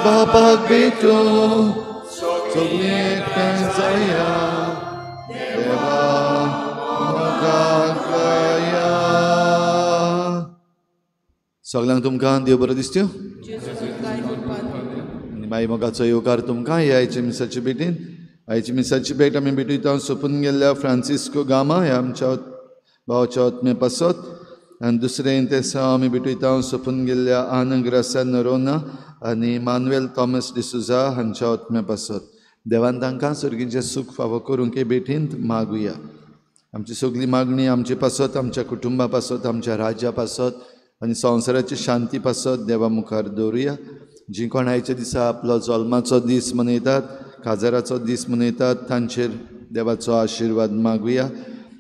बापाक भेटूं सगळीं एकठांय जाया देवा मोगाक गाया. सगळ्यांक तुमकां देव बरो दिसत्यो आनी माई मोगाचो येवकार तुमकां ह्या आयच्या मिसाचे भेटीन. आयची मिसाची भेट आमी भेटयता सोंपून गेल्ल्या फ्रांसिस्को गामा ह्या आमच्या भावाच्या आत्मे पासत आनी दुसरें तेसांव आमी भेटयता सोंपून गेल्ल्या आनंद ग्रासा नरोना आनी मानुएल थॉमस डिसुजा हांच्या आत्मे पासत. देवान तांकां सर्गीचें सूख फावो करूंक हे भेटींत मागुया. आमची सगळी मागणी आमचे पासत, आमच्या कुटुंबा पासत, आमच्या राज्या पासत आनी संवसाराची शांती पासत देवा मुखार दवरुया. जी कोण आयच्या दिसा आपलो जल्माचो दीस मनयतात, काजाराचो दीस मनयतात, तांचेर देवाचो आशिर्वाद मागुया.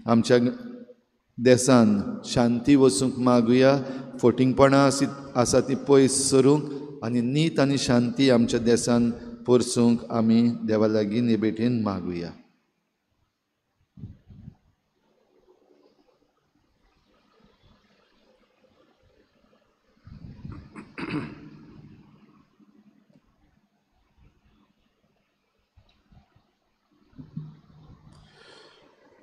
आमच्या देसान शांती वसूंक मागुया. फटींगपणां आसा ती पयस सरूंक आनी नीत आनी शांती आमच्या देसान परसूंक आमी देवा लागीं हे भेटीन मागुया.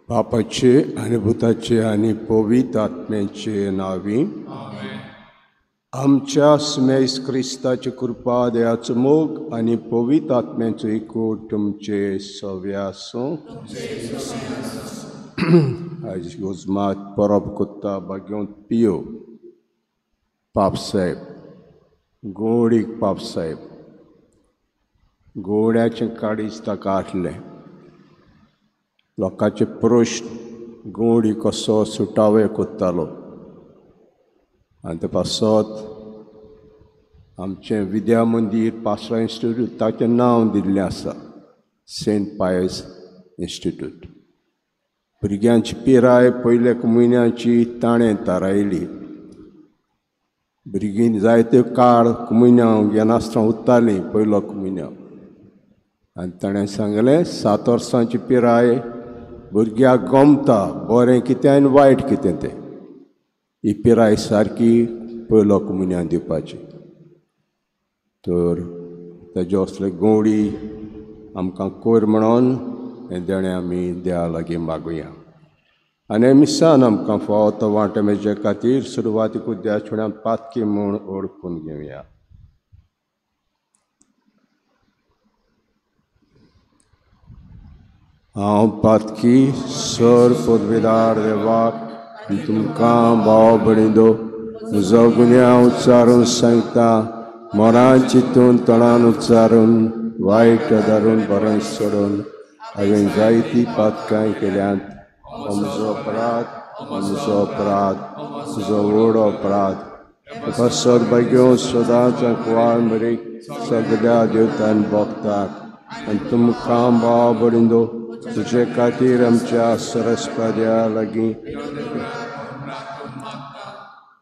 बापाचे आनी भुताचे आनी पवित्र आत्म्याचे नांवी आमच्या सुमेस क्रिस्ताची कृपा, देवाचो मोग आनी पवित्र आत्म्याचो एकवट तुमचे सव्या आसूं. आयज गोजमात परब कोत्ता बागेवन पियो पापसाहेब, गोडीक पापसाहेब, गोड्याचें काडीच ताका आसलें. लोकांचे प्रश्न गोडी कसो सुटावे कोत्तालो आनी ते पासत आमचें विद्या मंदीर पासरा इन्स्टिट्यूट ताचें नांव दिल्लें आसा, सेंट पायस इन्स्टिट्यूट. भुरग्यांची पिराय पयल्या म्हयन्याची ताणें थारायली. भुरगीं जायते काळ म्हयन्यांव घेनासतना उत्तालीं पयलो म्हयन्यांव आनी ताणें सांगलें 7 वर्सांची पिराय भुरग्याक गमता बरें कितें आनी वायट कितें तें, ही पिराय सारकी पयलो म्हयन्यान दिवपाची. तर तेजे असले गोडी आमकां कोर म्हणून हें देणें आमी देवा लागीं मागुया. आनी मिसान आमकां फावो तो वांटो मेळचे खातीर सुरवातीक देवाच्या पातकी म्हूण ओळखून घेवया. हांव पातकी सर पदवेदार देवाक तुमकां भाव भयणींनो म्हजो गुन्यांव उच्चारून सांगता, मनान चिंतून तणान उच्चारून वायट धरून बरें सोडून हांवें जायतीं पातकां केल्यांत. म्हजो अपराध, म्हजो अपराध, म्हजो व्हड अपराध. पासत भाग्यो सदांच कुवाळ मरीक सगळ्या देवतान भोगतात आनी तुमकां भाव भयणींनो तुजे खातीर आमच्या सरस्पद्या लागीं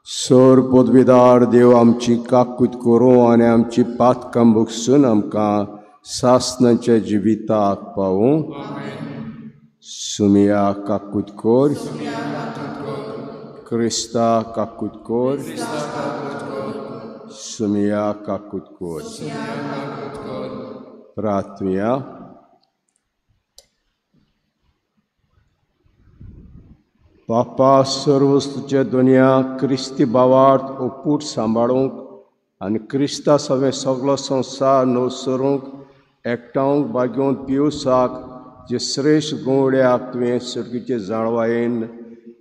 सर पदवीदार देव आमची काकूत करूं आनी आमची पातकां भोगसून आमकां सासणाच्या जिविताक पावूं. सुमिया काकूत कोर, क्रिस्ता काकूत कोर, सुमिया काकूत कोर. प्रार्थना. बापा सर्वस्तुच्या दुनिया क्रिस्ती भावार्थ ओपूट सांबाळूंक आनी क्रिस्ता सवें सगलो संवसार नवसरूंक एकठावंक बागेवन पिवसाक जे श्रेश्ठ गोवड्याक तुवें सर्गीचे जाणवायेन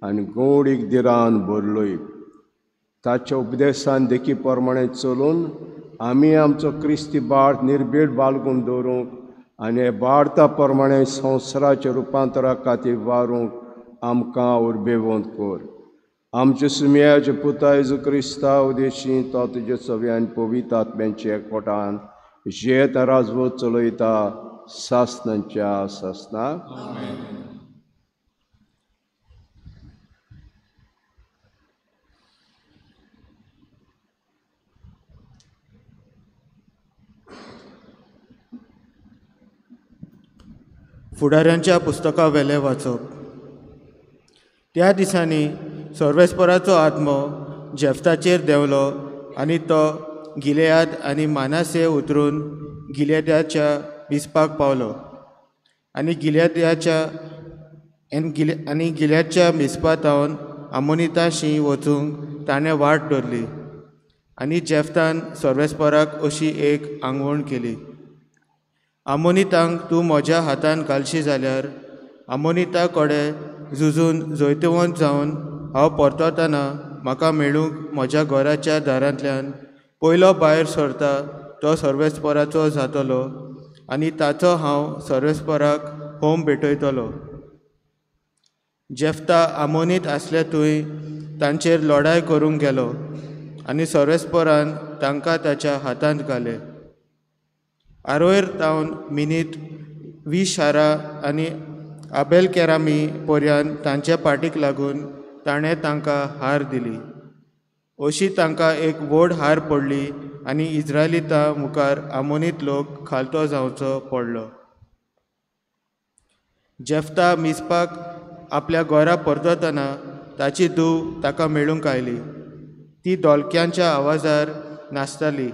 आनी गोवडीक दिरान भरलोय, ताच्या उपदेसान देखी प्रमाणे चलून आमी आमचो क्रिस्ती भावार्थ निर्भीड बाळगून दवरूंक आनी हे भारता प्रमाणे संवसाराच्या रुपांतरा खातीर वारूंक आमकां उर्बेवंत कर. आमचे सुमयाचे पुता जेजू क्रिस्ता उदेशी तो तुजे सव्यान पवित्र आत्म्यांच्या एकवटान जेत राजवत चलयता सासणाच्या सासणाक. फुडाऱ्यांच्या पुस्तका वेलें वाचप. त्या दिसांनी सर्वेस्पराचो आत्मो जेफ्ताचेर देंवलो आनी तो गिलेयाद आनी मानासे उतरून गिलेयादाच्या मिस्पाक पावलो आनी गिलेयादच्या मिस्पा थावन आमोनिताशी वचूंक ताणें वाट धरली. आनी जेफ्तान सर्वेस्पराक अशी एक आंगवण केली, आमोनितांक तूं म्हज्या हातान घालशी जाल्यार आमोनिता कडेन झुजून जैतवंत जावन हांव परततना म्हाका मेळूंक म्हज्या घराच्या दारांतल्यान पयलो भायर सरता तो सर्वेस्पराचो जातलो आनी ताचो हांव सर्वेस्पराक होम भेटयतलो. जेफ्ता आमोनीत आसले थंय तांचेर लढाय करूंक गेलो आनी सर्वेस्परान तांकां ताच्या हातांत घाले. आरोयर थावन मिनीत 20 शारां आनी आबेल केरामी पर्यंत तांचे पाटीक लागून ताणें तांकां हार दिली. अशी तांकां एक व्हड हार पडली आनी इज्रायलिता मुखार आमोनीत लोक खालतो जावचो पडलो. जेफ्ता मिस्पाक आपल्या घरा परततना ताची धूव ताका मेळूंक आयली. ती धोलक्यांच्या आवाजार नाचताली.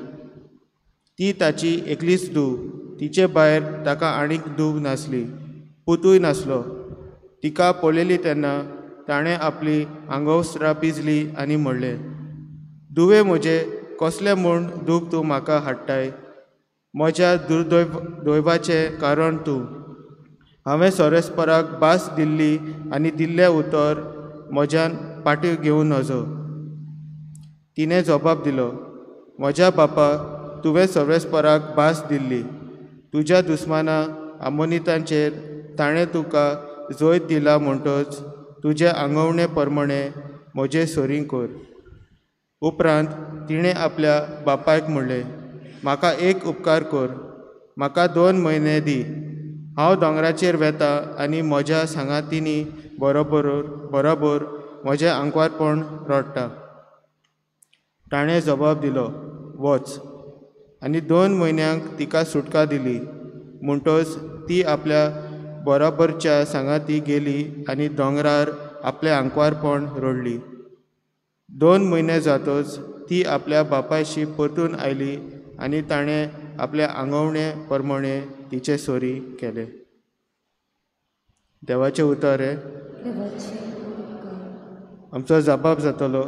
ती ताची एकलीच धूव, तिचे भायर ताका आनीक धूव नासली, पुतूय नासलो. तिका पळयली तेन्ना ताणें आपली आंगवस्त्रां पिंजली आनी म्हणलें, धुवे म्हजे, कसलें म्हूण दूख तूं म्हाका हाडटाय? म्हज्या दुर्दैवाचें कारण तूं. हांवें सर्वेस्पराक भास दिल्ली आनी दिल्लें उतर म्हज्यान पाटी घेवं नजो. तिणें जबाब दिलो, म्हज्या बापा, तुवें सर्वेस्पराक भास दिल्ली, तुज्या दुस्माना आमोनितांचेर ताणें तुका जैत दिला म्हणटच तुजे आंगवणे प्रमाणे म्हजे सरीं कर. उपरांत तिणें आपल्या बापायक म्हणलें, म्हाका एक उपकार कर, म्हाका 2 म्हयने दी. हांव दोंगराचेर वेता आनी म्हज्या सांगातिनी बरोबर म्हजें आंकवारपण रडटा. ताणें जबाब दिलो, वच. आनी 2 म्हयन्यांक तिका सुटका दिली. म्हणटच ती आपल्या बरोबरच्या सांगाती गेली आनी दोंगरार आपलें आंकवारपण रडली. 2 म्हयने जातच ती आपल्या बापायशी परतून आयली आनी ताणें आपल्या आंगवणे प्रमाणे तिचे सोरी केले. देवाचें उतर हें. आमचो जबाब जातलो,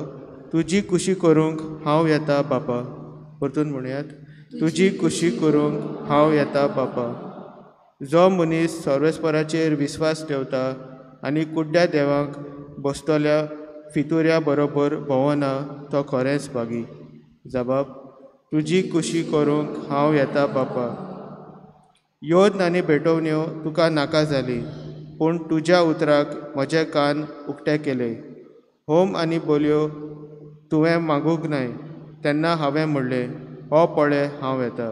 तुजी कुशी करूंक हांव येता बापा. परतून म्हणयात, तुजी कुशी करूंक हांव येता बापा. जो मनीस सर्वेस्पराचेर विस्वास ठेवता आनी कुड्ड्या देवांक बसतल्या फितुऱ्या बरोबर भोंवना तो खरेंच भागी. जबाब, तुजी कुशी करूंक हांव येता बापा. योद्न आनी भेटवण्यो तुका नाका जाली, पूण तुज्या उतराक म्हजे कान उक्ते केले. होम आनी बोलयो तुवें मागूंक नाय, तेन्ना हांवें म्हणलें, हो पळय हांव येता.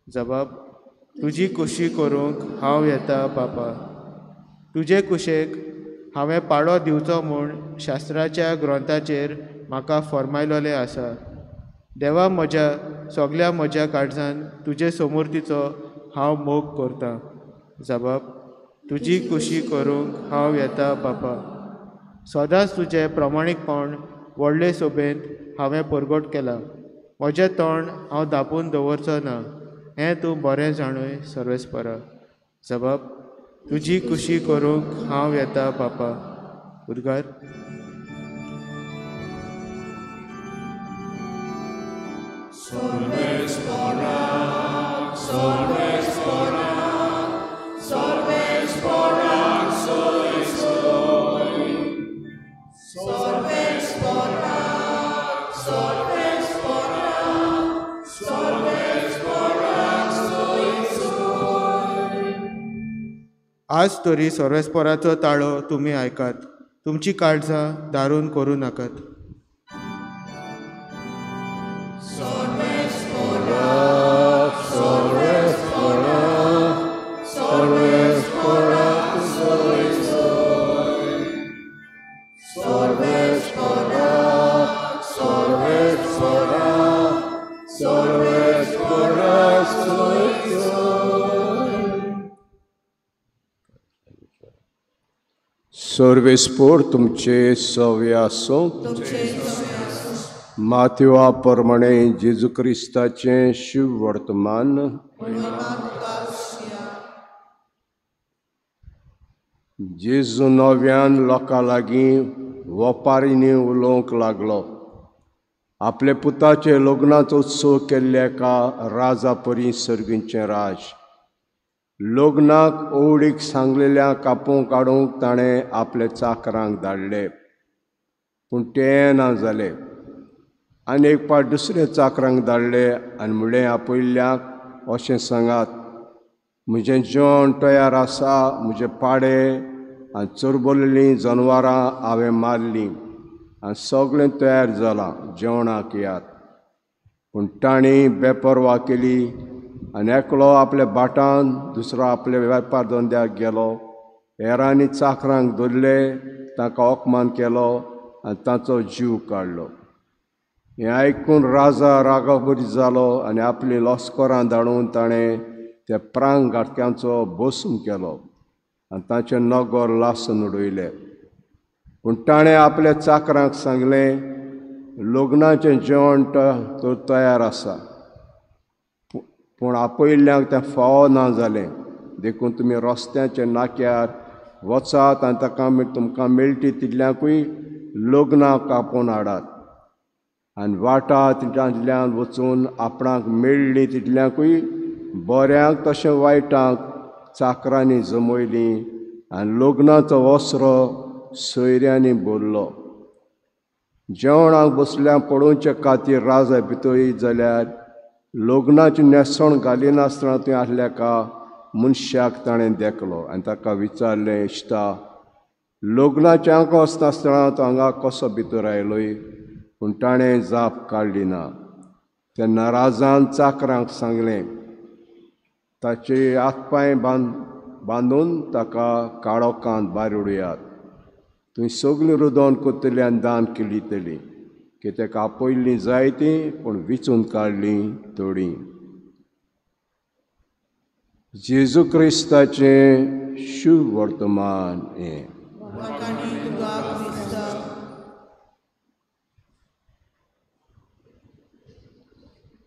जबाब, तुजी कुशी करूंक हांव येता बापा. तुजे कुशेक हांवें पाळो दिवचो म्हूण शास्त्राच्या ग्रंथाचेर म्हाका फर्मायलोलें आसा. देवा म्हज्या, सगल्या म्हज्या काळजान तुजे समूर्तीचो हांव मोग करतां. जबाब, तुजी कुशी करूंक हांव येता बापा. सदांच तुजें प्रमाणीकपण व्हडले सोबेंत हांवें परगट केलां. म्हजें तोंड हांव धांपून दवरचो ना, हें तूं बरें जाणूय सर्वेस्परा. जबाब, तुजी कुशी करूंक हांव येता बापा. उद्गार. आज तरी सर्वेस्पराचो ताळो तुमी आयकात, तुमची काळजां दारून करूं नाकात. सर्वेस्पोर तुमचे सवे आसूं. माथेवा प्रमाणे जेजू क्रिस्ताचें शिव वर्तमान. जेजू नव्यान लोकां लागीं वपारींनी उलोवंक लागलो. आपले पुताचे लग्नाचो उत्सव केल्ल्या एका राजा परी सर्गीचें राज. लग्नाक ओवडीक सांगलेल्या कापूंक काडूंक ताणें आपले चाकरांक धाडले, पूण ते ना जाले. आनी एक पाट दुसरे चाकरांक धाडले आनी म्हणलें, आपयल्ल्याक अशें सांगात, म्हजें जेवण तयार आसा, म्हजे पाडे आनी चरबोल्लीं जनवरां हांवें मारलीं आनी सगळें तयार जालां, जेवणाक यात. पूण तांणी बेपर्वा केली आनी एकलो आपल्या भाटान, दुसरो आपल्या वेपार धंद्याक गेलो. हेरांनी चाकरांक धरले, तांकां अपमान केलो आनी तांचो जीव काडलो. हें आयकून राजा रागाबरी जालो आनी आपलीं लश्करां धाडून ताणें त्या प्रांग घातक्यांचो बसून केलो आनी तांचें नगर लासून उडयलें. पूण ताणें आपल्या चाकरांक सांगलें, लग्नाचें जेवण तर तयार आसा, पूण आपयल्ल्यांक तें फावो ना जालें. देखून तुमी रस्त्याच्या नाक्यार वचात आनी ताका तुमकां मेळटी तितल्यांकूय लग्नाक आपोवन हाडात. आनी वाटा तितल्यान वचून आपणाक मेळ्ळी तितल्यांकूय बऱ्यांक तशें वायटांक चाकरांनी जमयलीं आनी लग्नाचो वस्रो सोयऱ्यांनी भरलो. जेवणाक बसल्या पळोवचे खातीर राजा भितर येयत जाल्यार लग्नाची न्हेसण घालिनासतना थंय आसल्या का मनशाक ताणें देखलो आनी ताका विचारलें, इश्टा, लग्नाचें हांगा वचनासतना तो हांगा कसो भितर आयलोय? पूण ताणें जाप काडली ना. तेन्ना राजान चाकरांक सांगलें, ताचे हात पांय बांदून ताका काळोखांत भायर उडयात. थंय सगळीं रुदोन करतलीं आनी दान किल्लितलीं. कित्याक आपयल्लीं जायतीं पूण विचून काडलीं थोडीं. जेजू क्रिस्ताचें शुभ वर्तमान हें.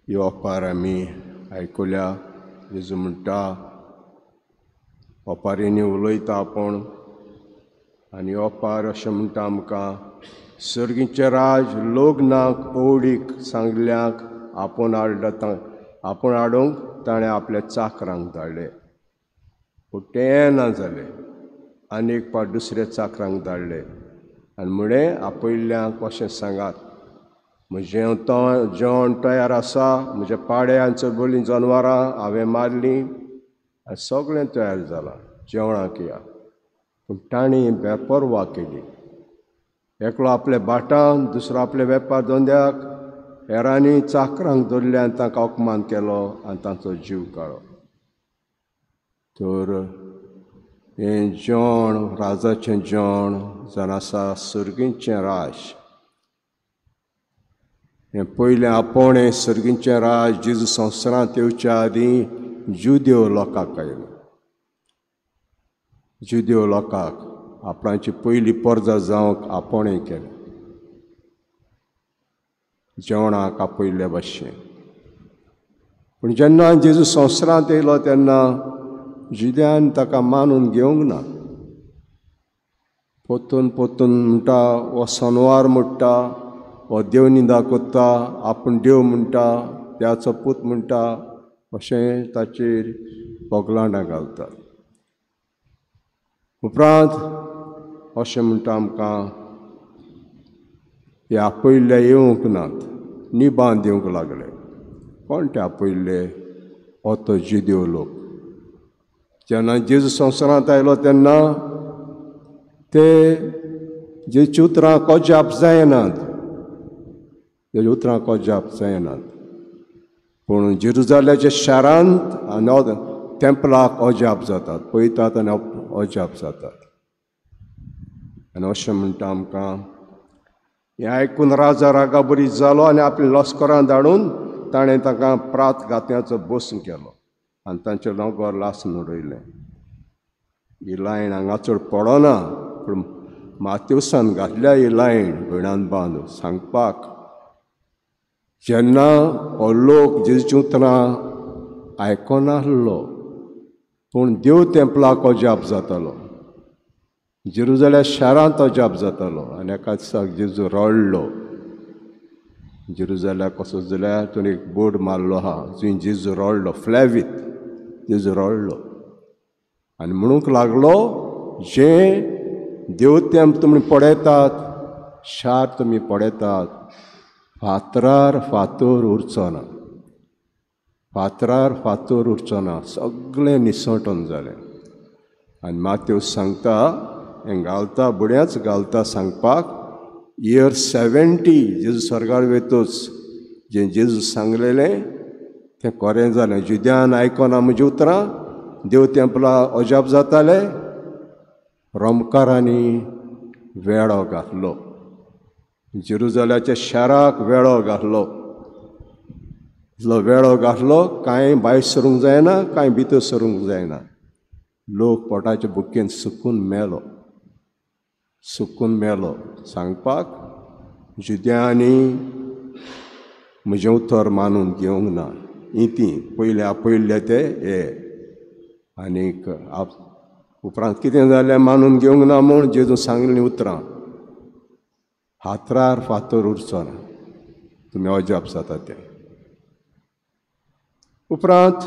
ही ओपार आमी आयकुल्या. जेजू म्हणटा, ओपारींनी उलयता आपूण आनी ओपार अशें म्हणटा आमकां, सर्गीचें राज लग्नाक ओवडीक सांगल्यांक आपोवन हाडला, आपोवन हाडूंक ताणें आपल्या चाकरांक धाडले, पूण ते ना जाले. आनी एक पाट दुसऱ्या चाकरांक धाडले आनी म्हणलें, आपयल्ल्यांक अशें सांगात, म्हजें जेवण तयार आसा, म्हजे पाडे आनी चरबोल्लीं जनवरां हांवें मारलीं आनी सगळें तयार जालां, जेवणाक या. पूण तांणी बेपर्वा केली. एकलो आपल्या भाटान, दुसरो आपल्या वेपार धंद्याक, हेरांनी चाकरांक धरले आनी तांकां अपमान केलो आनी तांचो जीव काडलो. तर हें जेवण राजाचें जेवण जावन आसा सर्गीचें राज. हें पयलें आपोवणें सर्गीचें राज जेजू संवसारांत येवच्या आदीं जुदेव लोकांक आयलें. जुदेव लोकांक आपणाची पयली परजा जावंक आपोवणें केलें, जेवणाक आपयल्ले भाशेन. पूण जेन्ना जेजू संवसारांत येयलो तेन्ना जुद्यान ताका मानून घेवंक ना. पोतून पोतून म्हणटा, हो सनवार म्हणटा, हो देव निंदा कोत्ता, आपूण देव म्हणटा, देवाचो पूत म्हणटा, अशें ताचेर पोगलांडां घालतात. उपरांत अशें म्हणटा आमकां, हे आपयल्ले येवंक नात, निबान दिवंक लागले. कोण ते आपयल्ले? हो तो जुदेव लोक. जेन्ना जेजू संवसारांत आयलो तेन्ना ते जेची उतरां कोजाप जायनात, तेजी उतरां कोजाप जायनात, पूण जेरुजाल्याच्या शारांत आनी तेंपलाक अजाप जातात, पळयतात आनी अजाप जातात. आनी अशें म्हणटा आमकां, हें आयकून राजा रागाबरी जालो आनी आपलीं लश्करां धाडून ताणें तांकां प्रात घात्याचो बसून केलो आनी तांचें नगर लासून उडयलें. ही लायन हांगा चड पडना, पूण मातेवसान घातल्या ही लायन भयणान बांद सांगपाक. जेन्ना हो लोक जेजूचीं उतरां आयकनासलो पूण देव तेंपलाक अजाप जातालो, जेरुजाल्या शारांत अजाप जातालो. आनी एका दिसाक जेजू रडलो. जेरुजाल्याक कसो जाल्यार थंय एक बोर्ड मारलो आहा जंय जेजू रडलो, फ्लॅवीत जेजू रडलो आनी म्हणूंक लागलो, जें देव तेंप तुमी पळयतात, शार तुमी पळयतात, फातरार फातर उरचो ना, फातरार फातर उरचो ना, सगळें निसटून जालें. आनी मातेव सांगता, हें घालता बुड्याच घालता सांगपाक, इयर 70 जेजू स्वर्गार वयतच जें जेजू सांगलेलें तें खरें जालें. जुद्यान आयकना म्हजी उतरां, देव तेंपला अजाप जाताले, रोमकारांनी वेळो घातलो, जेरुजाल्याच्या शाराक वेळो घातलो. इतलो वेळो घातलो कांय भायर सरूंक जायना, कांय भितर सरूंक जायना. लोक पोटाचे भुकेन सुकून मेलो, सुकून मेलो. सांगपाक जुद्यांनी म्हजें उतर मानून घेवंक ना. ही ती पयले आपयल्ले ते हे आनीक उपरांत कितें जालें मानून घेवंक ना म्हूण जेजू सांगलीं उतरां, हातरार फातर उरचो ना, तुमी अजाप जाता तें. उपरांत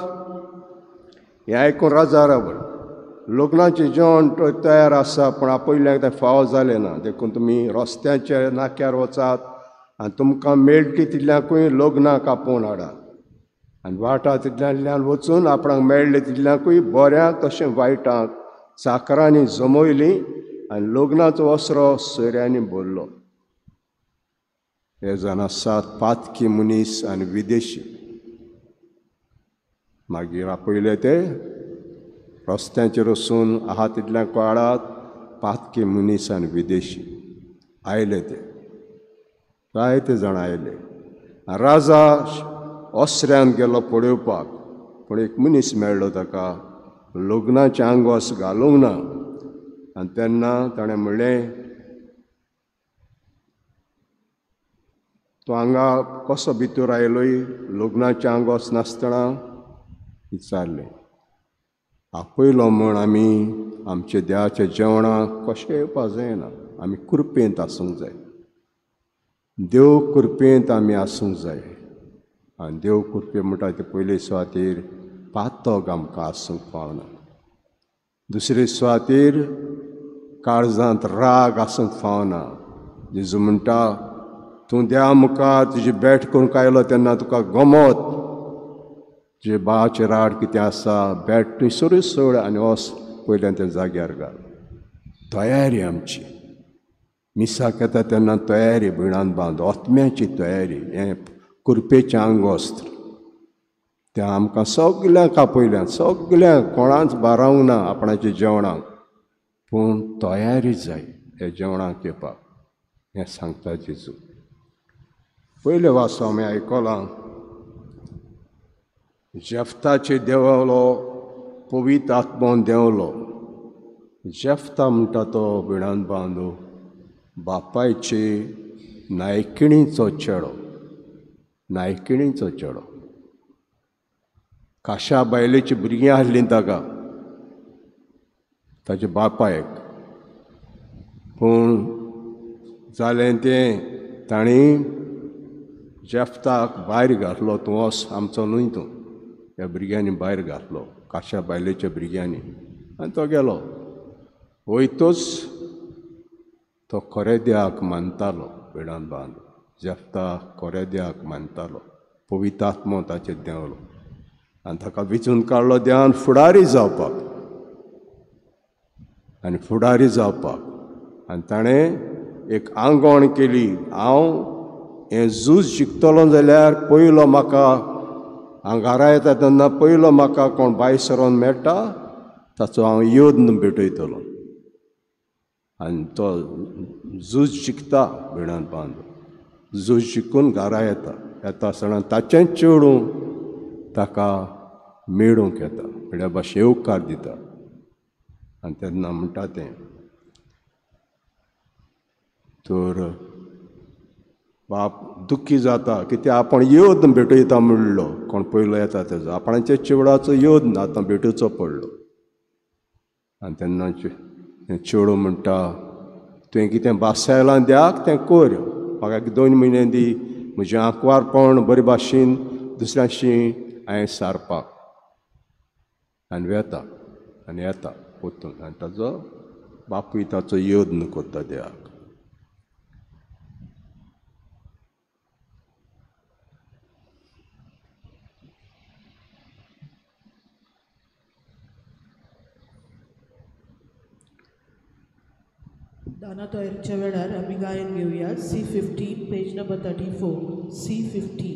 हें आयकून राजा रावल, लग्नाचें जेवण तयार आसा पूण आपयल्ल्याक तें फावो जालें ना, देखून तुमी रस्त्याच्या नाक्यार वचात आनी तुमकां मेळटी तितल्याकूय लग्नाक आपोवन हाडात आनी वाटा तितल्यान वचून आपणाक मेळ्ळें तितल्याकूय बऱ्याक तशें वायटाक चाकरांनी जमयलीं आनी लग्नाचो वसरो सोयऱ्यांनी भरलो. हे जाण आसात पातकी मनीस आनी विदेशी. मागीर आपयले ते रस्त्यांचेर वचून आहा तितल्या कळात पातकी मनीस आनी विदेशी आयले, ते जायते जाण आयले. राजा ओसऱ्यान गेलो पळोवपाक, पूण एक मनीस मेळ्ळो ताका, लग्नाचें आंगोस घालूंक ना. आनी तेन्ना ताणें म्हणलें, तूं हांगा कसो भितर आयलोय लग्नाचें आंगोस नासतना? विचारलें. आपयलो म्हूण आमी आमच्या देवाच्या जेवणाक कशें येवपाक जायना, आमी कृपेंत आसूंक जाय, देव कृपेंत आमी आसूंक जाय. आनी देव कृपे म्हणटा ते पयले सुवातेर पातक आमकां आसूंक पावना, दुसरे सुवातेर काळजांत राग आसूंक फावना. जेजू म्हणटा, तूं देवा मुखार तुजी भेट करूंक आयलो तेन्ना तुका गमत तुजे बाचे राड कितें आसा, भेट तुवें सरूय सोड आनी वच पयल्यान त्या जाग्यार घाल. तयारी आमची मिसाक येता तेन्ना तयारी भयणान बांद, आत्म्याची तयारी, हें कुरपेचें आंगवस्त्र तें आमकां सगल्यांक आपयल्यान, सगल्यांक कोणाच बारावंक ना आपणाच्या जेवणाक, पूण तयारी जाय हे जेवणाक येवपाक, हें सांगता जेजू. पयलें वाचो आमी आयकलां, जेफ्ताचे देंवलो पवित्र आत्मोन देंवलो. जेफ्ता म्हणटा तो भिणान बांदू बापायचे नायकिणीचो चेडो, नायकिणीचो चेडो. काशा बायलेची भुरगीं आसलीं ताका, ताच्या बापायक, पूण जालें तें तांणी जेफ्ताक भायर घातलो, तूं वच आमचो न्हय तूं. ह्या भुरग्यांनी भायर घातलो, काशा बायलेच्या भुरग्यांनी, आनी तो गेलो. वयतच तो खरे देवाक मानतालो, वेळान बांद जेफ्ता खरे देवाक मानतालो, पवित्र आत्मो ताचेर देंवलो आनी ताका विचून काडलो देवान फुडारी जावपाक, आनी फुडारी जावपाक. आनी ताणें एक आंगवण केली, हांव हें झूज जिखतलो जाल्यार पयलो म्हाका हांव घरा येता तेन्ना पयलो म्हाका कोण भायर सरोन मेळटा ताचो हांव योद्न भेटयतलो. आनी तो झूज जिखता भिणान बांद, झूज जिखून घरा येता, येता आसतना ताचेंच चेडूं ताका मेळूंक येता, म्हळ्यार भाशे येवकार दिता. आनी तेन्ना म्हणटा तें, तर बाप दुख्खी जाता की ते आपण योद भेटयता म्हणलो कोण पयलो येता तेजो आपणाच्या चेवडाचो योद आतां भेटोवचो पडलो. आनी तेन्ना चेडो म्हणटा तुवें कितें बासायलां द्याक तें कर, म्हाका 2 म्हयने दी म्हजें आंकवारपण बरे भाशेन दुसऱ्याशी हांवें सारपाक. आनी वेता आनी येता पोतून आनी ताजो बापूय ताचो यत्न करता देवाक. दाना तयारीच्या वेळार आमी गायन घेवया. C15 page number 34 C15.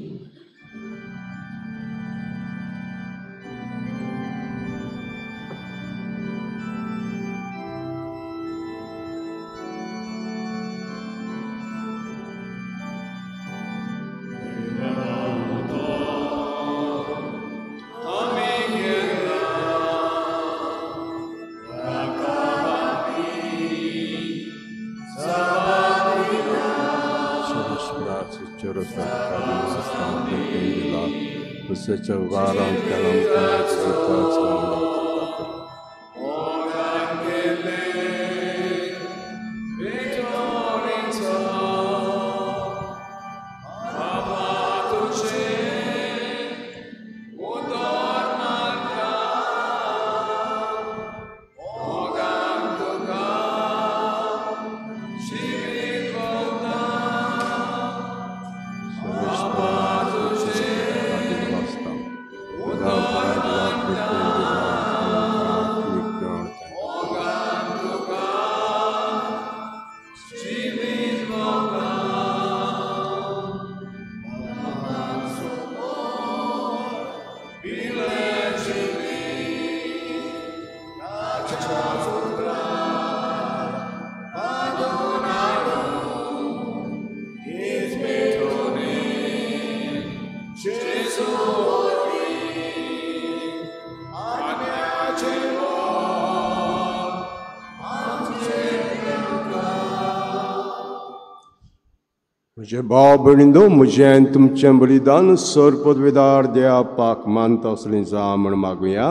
म्हजे भाव भयणींनो, म्हजें तुमचें बलिदान सर पदवेदार देवा पाक मानता असलें जा म्हण मागुया.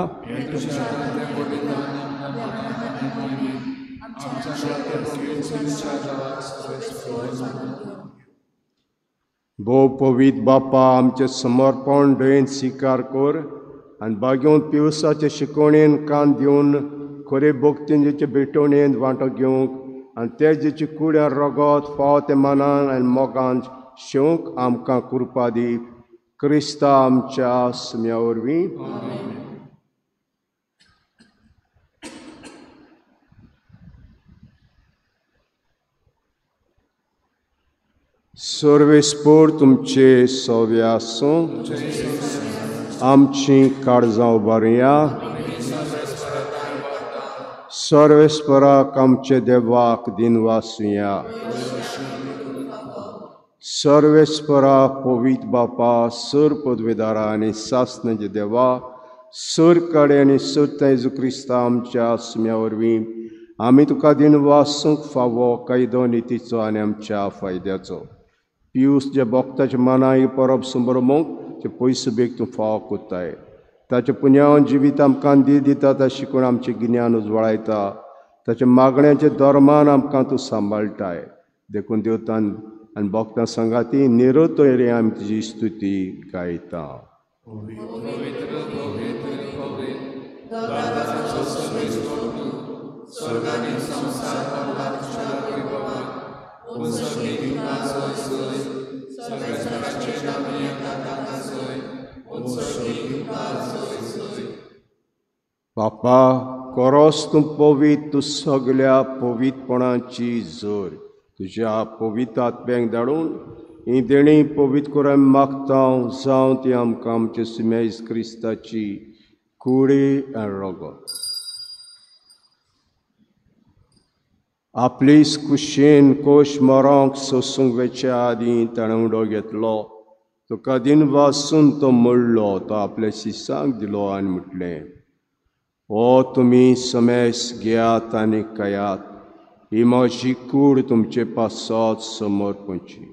भोव पवित्र बापा, आमचें समर्पण दयेन स्विकार कर आनी बागेवन पिवसाचे शिकवणेन कान दिवन खरे भक्तीन जेचे भेटवणेन वांटो घेवंक आनी ते जेची कुड्या रगत फाव ते मनान आनी मोगान शेवंक आमकां कृपा दी. क्रिस्ता आमच्या सुम्या वरवीं. सर्वेस्पोर तुमचे सव्या आसूं. आमची काळजां उबारुया. सर्वेस्पराक आमचे देवाक दिनवासुया. सर्वेस्परा पवित्र बापा, सर पदवेदारा आनी सासनाचे देवा, सर कडे आनी सर जेजू क्रिस्ता आमच्या सुम्या वरवीं आमी तुका दिनवासूंक फावो कायदो नितीचो आनी आमच्या फायद्याचो. पियूस जे भक्ताच्या मनां ही परब संभ्रमूंक ते पयसो बेग तूं फावो कोत्ताय. ताचें पुण्यावन जिवीत आमकां दी दिता, ताचें शिकून आमचें गिन्यान उजवाडायता. ताच्या मागण्याचे धर्मान आमकां तूं सांबाळटाय. देखून देवतान आनी भक्तां संगाती निरोतय रे आमी तुजी स्तुती गायता. बापा, कोरोस तूं पवित्र, तूं सगल्या पवित्रपणाची जोर. तुज्या पवित्र आत्म्यांक धाडून ही देणी पवित्र करून मागता जावं ती आमकां आमचे सुमेज क्रिस्ताची कुडी आनी रगत. आपलीच कुशेन कोश मरोंक सोसूंक वेच्या आदीं ताणें उडो घेतलो. तुका दिनवासून तो मोडलो, तो आपल्या शिसांक दिलो आनी म्हटलें, ओ तुमी समेस घेयात आनी खायात, ही म्हजी कूड तुमचे पासत समर्पणची.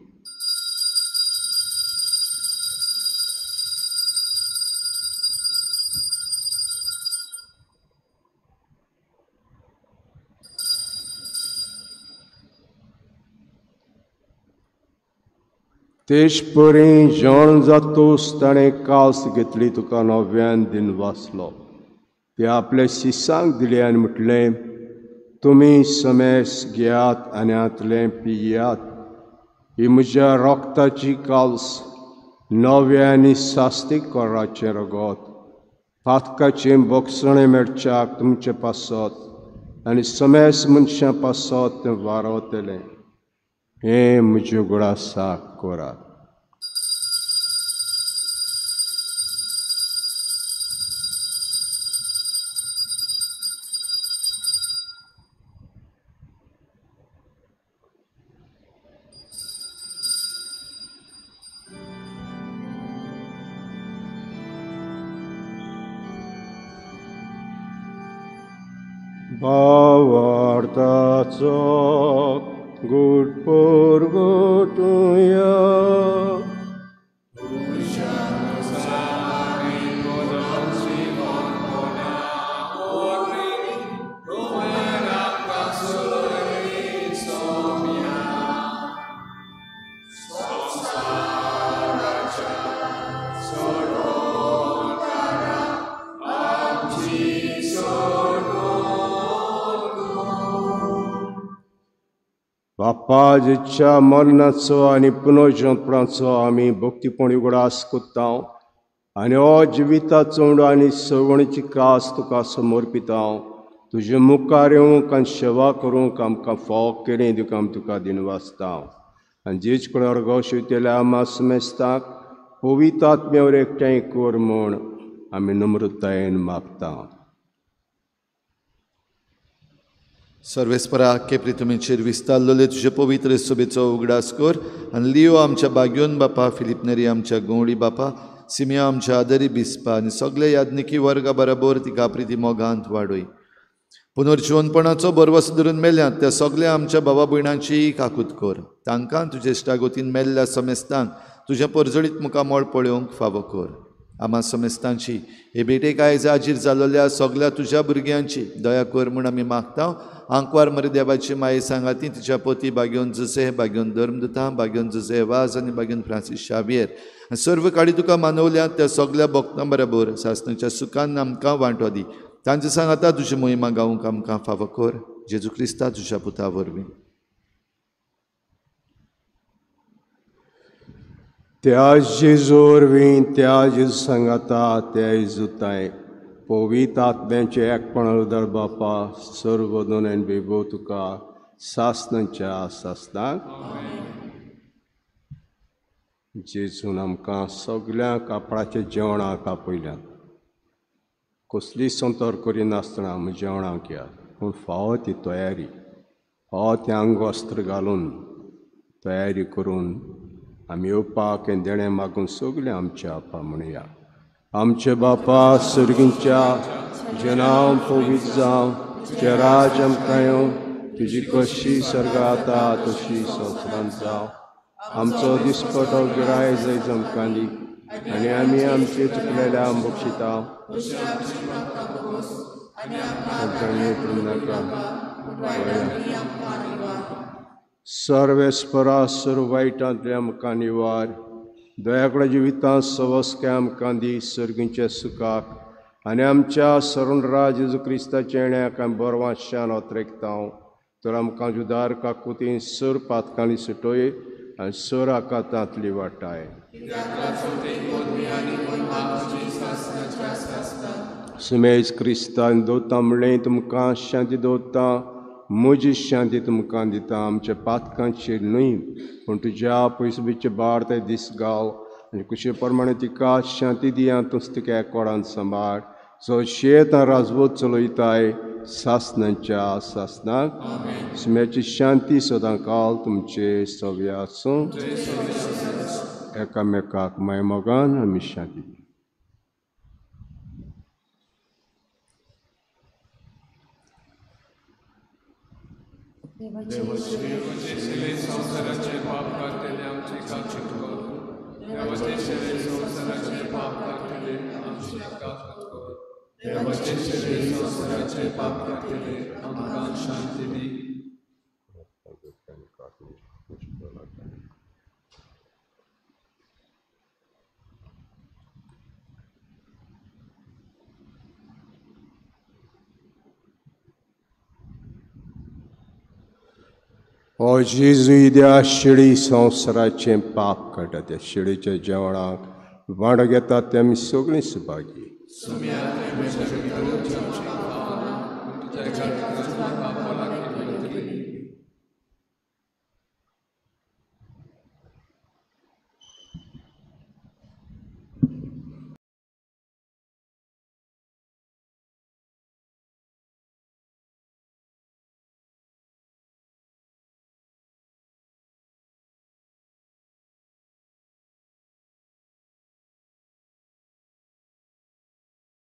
तेच परी जेवण जातूच ताणें कास घेतली तुका नव्यान दिन वाचलो ते आपले शिसांक दिले आनी म्हटलें तुमी समेस घेयात आनी हांतलें पियात ही म्हज्या रोगताची काल्स नव्या आनी सास्तीक कोराचें रगत पातकाचें बोगसणें मेळच्याक तुमचे पासत आनी समेस मनशां पासत तें वारवतलें हें म्हज्यो गुडासाक करात. भावार्थाचो गुड परगटुया. बापा जेच्या मरणाचो आनी पुनर्जनपणाचो आमी भक्तीपण उगडास कोत्ता आनी हो जिविताचो उंडो आनी सवणीची कास तुका समर्पिता. तुजे मुखार येवंक आनी सेवा करूंक आमकां फावो केली तुका आमी तुका दिनवासता आनी जेज कडेन अर्गो शिवतल्या आमा समेस्ताक पवित्र आत्म्यावर एकठांय कर म्हूण आमी नम्रतायेन मागता. सर्वेस्परा केपरी तुमीचेर विस्तारलेले तुजे पवित्र सभेचो उगडास कर आनी लियो आमच्या बाग्योन बापा, फिलीप नेरी आमच्या गवळी बापा, सिमिया आमच्या आदरी बिस्पा आनी सगळे याज्ञिकी वर्गा बराबर तिका प्रिती मोगांत वाडय. पुनर्जिवनपणाचो बरवस धरून मेल्यात त्या सगळ्या आमच्या बाबा भयणांची काकूत कर. तांकां तुजे इश्टागोतीन मेल्ल्या समेस्तांक तुजें परजळीत मुखामळ पळोवंक फावो कर. आमा समेस्तांची हे भेटेक आयज आजीर जाल्ल्या सगळ्या तुज्या भुरग्यांची दया कर म्हूण आमी मागता. आंकवार मरे देवाची माये सांगाती तिच्या पती बागेवन जुसे, बागेवन धर्मदुता, बागेवन जुसे वाज आनी बागेवन फ्रांसीस शावियर आनी सर्व काडी तुका मानवल्या त्या सगळ्या भक्तां बरोबर सासणाच्या सुखान आमकां वांटो दी. तांचे सांगाता तुजी मोहिमा गावंक आमकां फावो कर. जेजू क्रिस्ता तुज्या पुता वरवीं. त्या जेजू वरवीं, त्या जेजू सांगाता, त्या जेजूताय पवित्र आत्म्याचें एकपण उदर बापा सर्व दोन आनी बेगो तुका सासणाच्या सासणाक. जेजून आमकां सगळ्यांक कापडाच्या जेवणाक आपयल्यात. कसली संतर करिनासतना आमी जेवणाक यात, पूण फावो ती तयारी, फावो तें आंगवस्त्र घालून तयारी करून आमी येवपाक हें देणें मागून सगळें आमच्या आपा म्हणया. आमचे बापा सर्गींच्या, तुजें नांव पवित्र जावं, तुजें राज आमकां येवं, तुजी कशी सर्गांत आसा तशी संवसारांत जावं. आमचो दिसपटो गिराय जायज आमकां दी आनी आमी आमचे चुकलेल्या बक्षिता नाका. सर्वेस्परा सर्व वायटांतले आमकां निवार, दयाकडे जिवितांत सवस्के आमकां दी सर्गींच्या सुखाक आनी आमच्या सरणराज जेजू क्रिस्ताच्या येण्याक आमी बरवाशान ओतरेकता. तर आमकां जुदार काकुतीन सर पातकांनी सुटोय आनी सर आकातांतली वाटाय. सुमेज क्रिस्तान दवरता म्हणलें तुमकां शांती दवरता, म्हजी शांती तुमकां दिता. आमच्या पातकांचेर न्हय पूण तुज्या पयसुबीचे बार ते दीस गाव आनी कुशे प्रमाणे तिका शांती दिया. तूंच तिका एकोडान सांबाळ जो शेत राजवत चलयताय सासणाच्या सासणाक. सुम्याची शांती सदां काल तुमचे सव्या आसूं. एकामेकाक मायमोगान आमी शांती दी. संवसाराचे पाप काडटले आमचे काकूत कर. देवाचे शरीर संवसाराचे पाप काडटले आमचे काकूत कर. देवाचे शरीर संवसाराचे पाप काडटले आमकां शांती दी. हो जेजू त्या शिळी संवसाराचें पाप काडटा. त्या शिळीच्या जेवणाक वांटो घेतात ते आमी सगळीं सुभागी.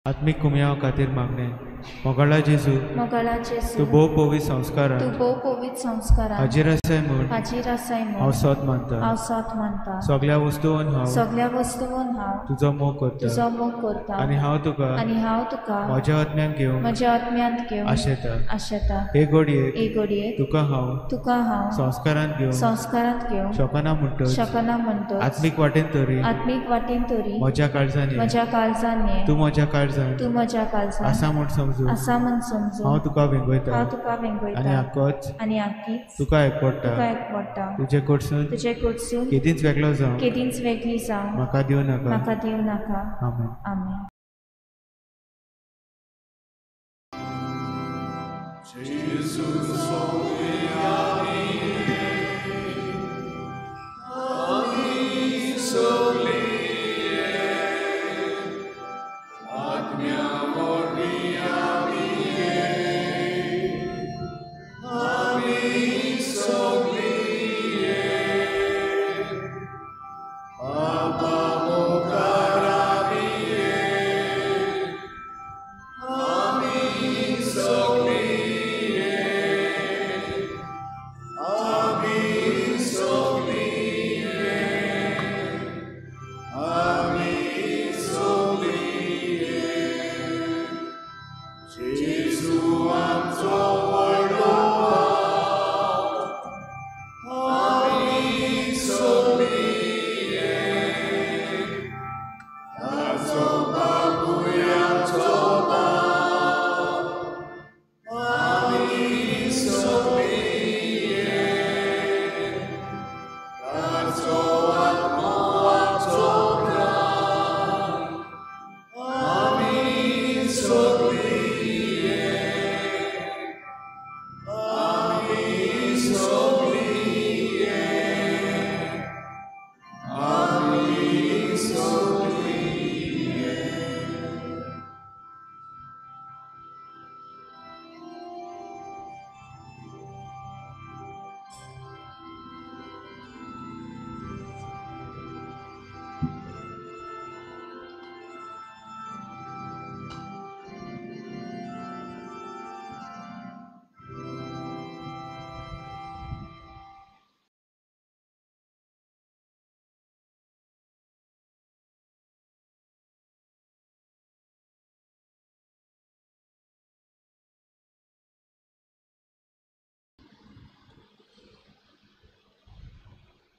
आत्मिक कुमयाव खातीर मागणें. मोगाळा जेजू, तूं भोव पवित्र संस्कारान हाजीर आसाय म्हूण हांव सोद मानता. सगळ्या वस्तून हांव तुजो मोग करता आनी हांव तुका म्हज्या आत्म्यांत घेवंक आशेता. हे घडयेक तुका हांव संस्कारांत घेवंक शकना म्हणटच आत्मीक वाटेन तरी म्हज्या काळजान तूं म्हज्या काळजान आसा म्हूण समजू हांव तुका वेंगयता आनी आकोच तुका एकवटा. तुजे कडसून केदींच वेगळो जावं म्हाका दिवं नाका. आमेन.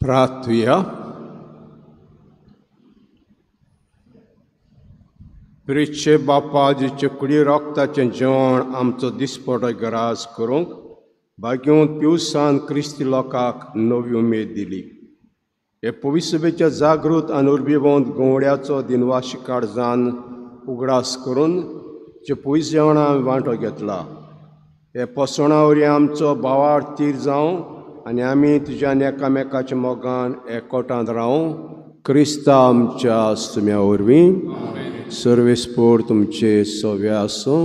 प्रार्थुया. प्रिचे बापा, जिचे कुडी रोगताचें जेवण आमचो दिसपटो गराज करूंक भाग्योन पिवसान क्रिस्ती लोकांक नवी उमेद दिली. हे पविसभेच्या जागृत आनी उर्बेवंत गोंवड्याचो दिनवाशी काळजान उगडास करून जे पयस जेवणां आमी वांटो घेतला, हे पोसवणा वरवीं आमचो भावार्थ तीर जावं आनी आमी तुज्यान एकामेकाच्या मोगान एकवटांत रावूं. क्रिस्ता आमच्या सुम्या वरवीं. सर्वेस्पोर तुमचे सव्या आसूं.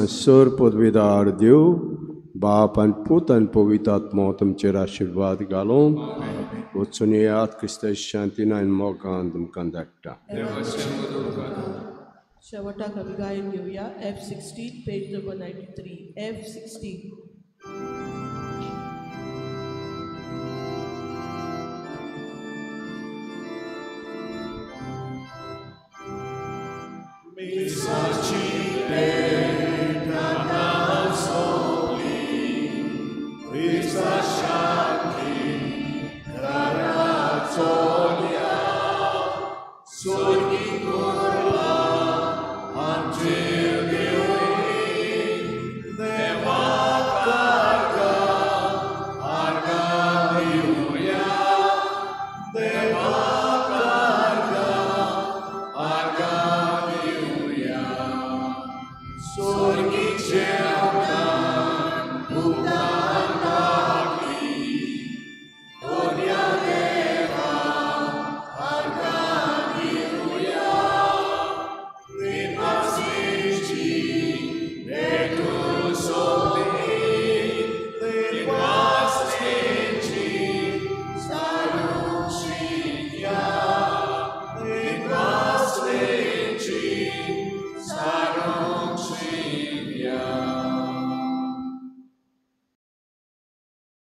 सर पदवीदार देव बाप आनी पूत आनी पवित्र आत्मो तुमचेर आशिर्वाद घालूं. वचून येयात, क्रिस्ता शांतीन आनी मोगान तुमकां धाडटा. शेवटाक आमी गायन घेवया. F16 page number 93. F16. Misaci petrata soli, Christa.